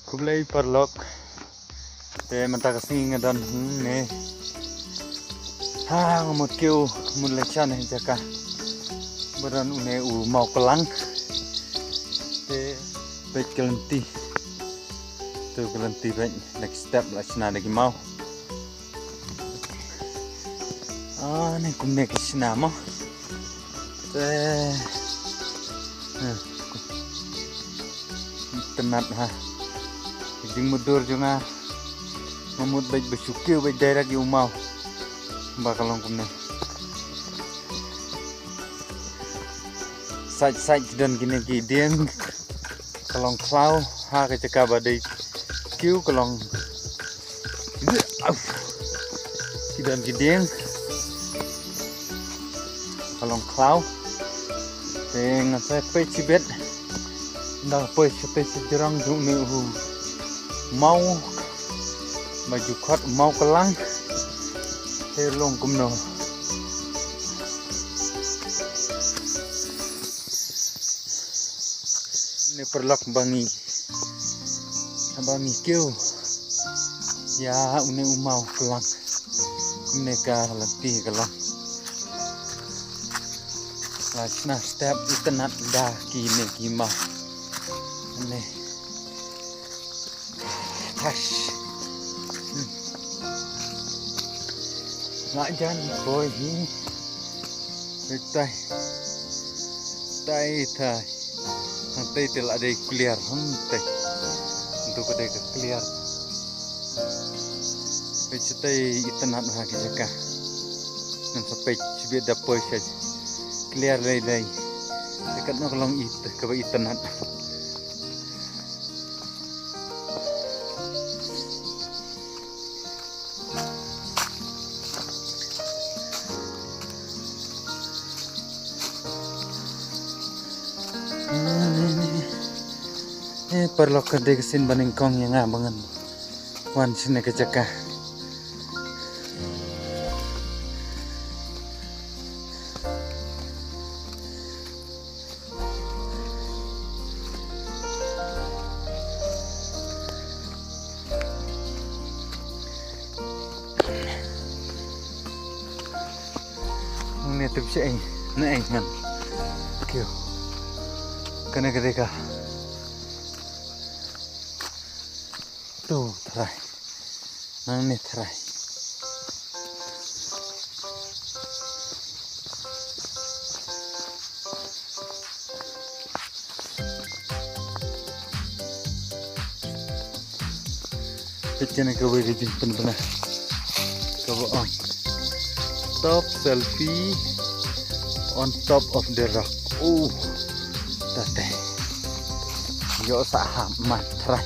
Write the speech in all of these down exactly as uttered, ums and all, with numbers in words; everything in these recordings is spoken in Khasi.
Khublei paralok. Te mynta ka sngi nga don hangne. Ha, nga mut kiew, mut leit sha ne jaka ba don une u maw klang. Te peit ka lynti. To ka lynti peit, da ki step la shna da ki maw. Ah, ne kumne ki shna mo. Te. Ha. Itynnat ha. Jingmutdur jong nga. Nga mut beit ba shu kiew beit direct ïa u maw. Ba ka long kumne. Sait sait ki don kine ki dieng. Ka long khlaw ha ka jaka ba dei kiew ka long. Au. Ki don ki dieng. Ka long khlaw. Te ngan sa peit shibit. Nda peit shibit shi jrong jong une u maw. Ba ju khot maw klang. Te long kumno. Ne paralok ba ngi, ba ngi kiew ïa une u maw klang. Kumne ka lynti ka long. La shna step itynnat da kine ki maw. Ne. Tash. Hmm. La jan poi hi. Peit tai. Tai tai. Hangtai te la dei clear hangtai. Ntu ka dei ka clear. Peit shatai itynnat ha ki jaka. Ngan sa peit shibit da poi sha clear lei lei. Te katno ka long it kaba itynnat. Eh, paralok, ka dei ka sien ba nyngkong ïa nga ba ngan wan shane ka jaka. Ngi tup sha eng, na eng ngan. Kiew. Kane ka dei ka. Tu trai. Nangne trai. Peit kane kawei ka jingpynbna. Kaba ong, top selfie on top of the rock. Oh, tate. Ïoh sa ha mat trai.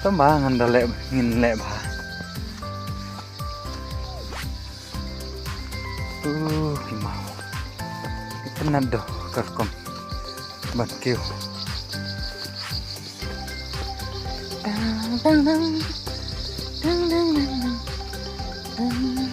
Tang ba ngan da leh, ngin leh bha. Uh, ki maw. Itynnat doh ka rukom ban kiew. Dang, dang, dang. Dang, dang, dang, dang. Dang.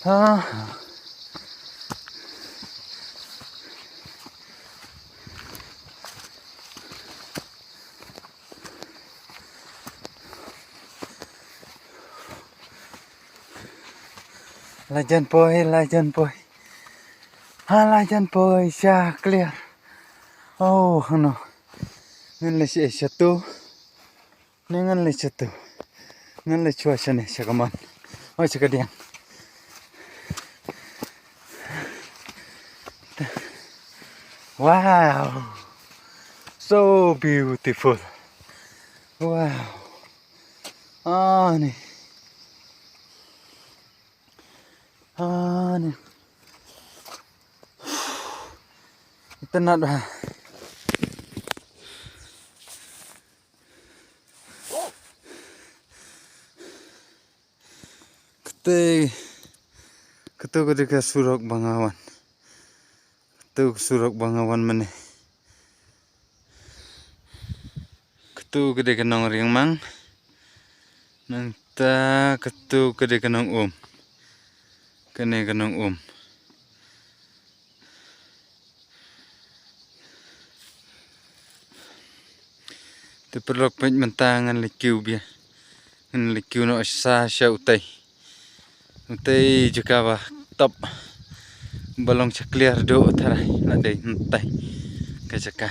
Ah. La jan poi, la jan poi. Ha la jan poi, sha clear. Oh, no. Ngan leit sha, sha tu. Ne ngan leit sha tu. Ngan leit shuwa shane, sha kamon. Oh, sha kadiang. Wow. So beautiful. Wow. Ani. Ani. Tynat bha. Kate, kato ka dei ka surok ba nga wan. Kato ka surok ba nga wan mynne. Kato ka dei ka nong Riangmang. Nangta kato ka dei ka nong Um. Kane ka nong Um. Te paralok, peit mynta ngan leit kiew bia. Ngan leit kiew noh sha, sha utei. Utei jaka ba top. Ba long sha Kliar Duh tharai, la dei mynta ka jaka.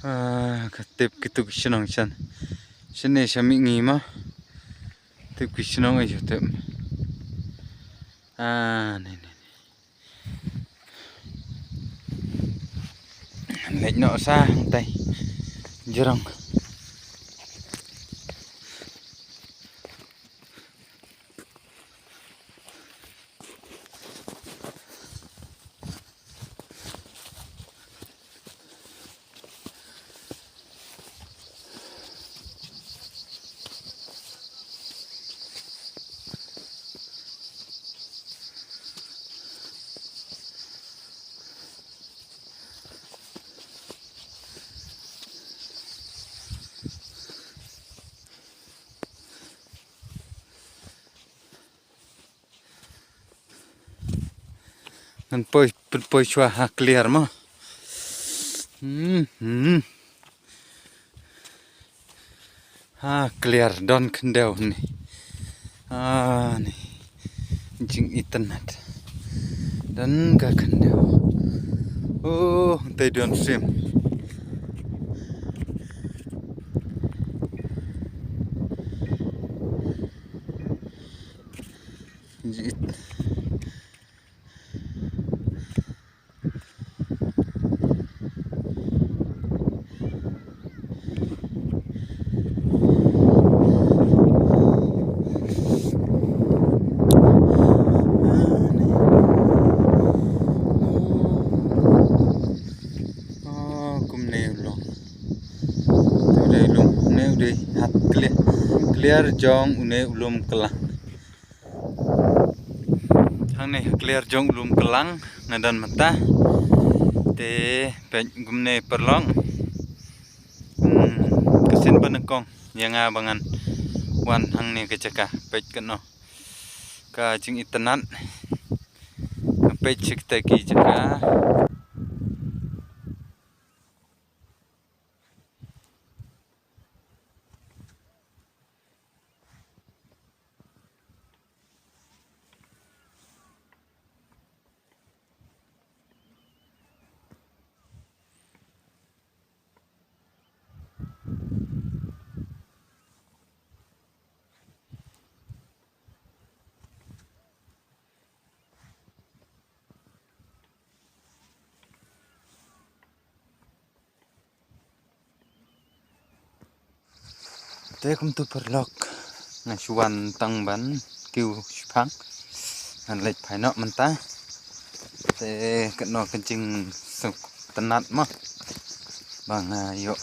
Ah, ka tip kitu ki shnong shan. Shane sha Mihngi mo. Tip ki shnong aïu tip. Ah, ne, ne, ne. Leit noh sha hangtai jrong. Ngan poi, pynpoi shuwa ha Kliar mo. Hmm, hmm. Ha Kliar don khyndew ne. Ah, ne. Jingitynnad. Don ka khyndew. Oh, te don sim. Jit. Oh, kumne u long. Te u dei u lum, une u dei ha Kliar, Kliar jong une u lum Klang. Hangne ha Kliar jong u lum Klang nga don mynta. Te peit kumne paralok. Hmm, ka sien ba nyngkong ïa nga ba ngan wan hangne ka jaka, peit kano ka jingitynnad. Peit shi kita ki jaka. Te kumtu paralok, nga shu wan tang ban kiew shiphang, ngan leit phai noh mynta. Te kano ka jingsuk tynnat mo ba nga ïoh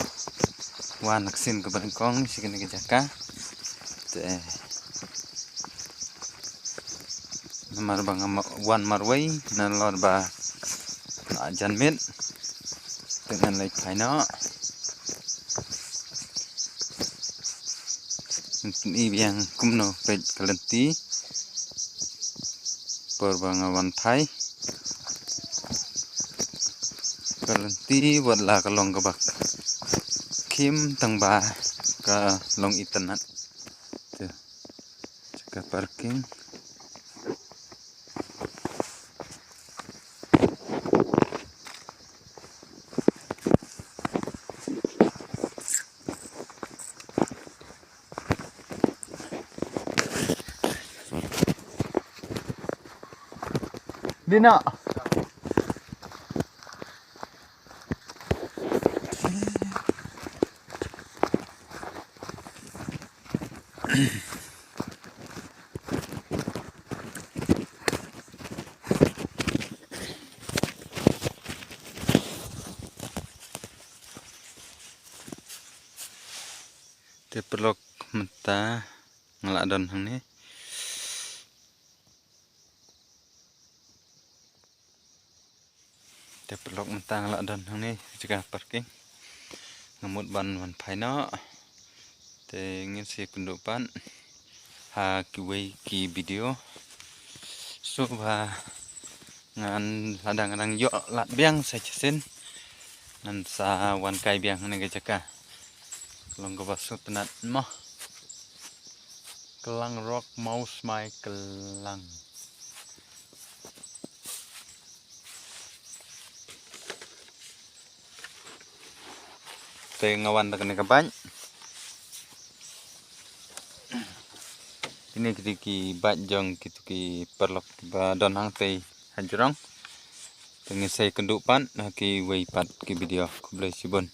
wan ha ka sien kaba nyngkong sha kane ka jaka. Te namar ba nga ma-, wan marwei nalor ba la jan miet. Te ngan leit phai noh. Ngan pyni biang kumno peit ka lynti. Por ba nga wan phai, ka lynti wat la ka long kaba khim tang ba ka long itynnad. Te jaka parking. Dina. Te paralok mynta nga la don hangne. Te paralok mynta nga la don hangne jaka parking. Nga mut ban wan phai noh. Te ngin sa ïakynduh pat ha kiwei ki video. Sngewbha ngan lada ngan dang ïoh lad biang sa shisien ngan sa wan kai biang hangne ka jaka. Long kaba sngewtynnat mo. Klang rok mau smai klang. Te nga wan da kane ka bike. Kine ki dei ki bike jong kito ki paralok kiba don hangtei hajrong. Te ngin sa ïakynduh pat ha kiwei pat ki video. Khublei shibun.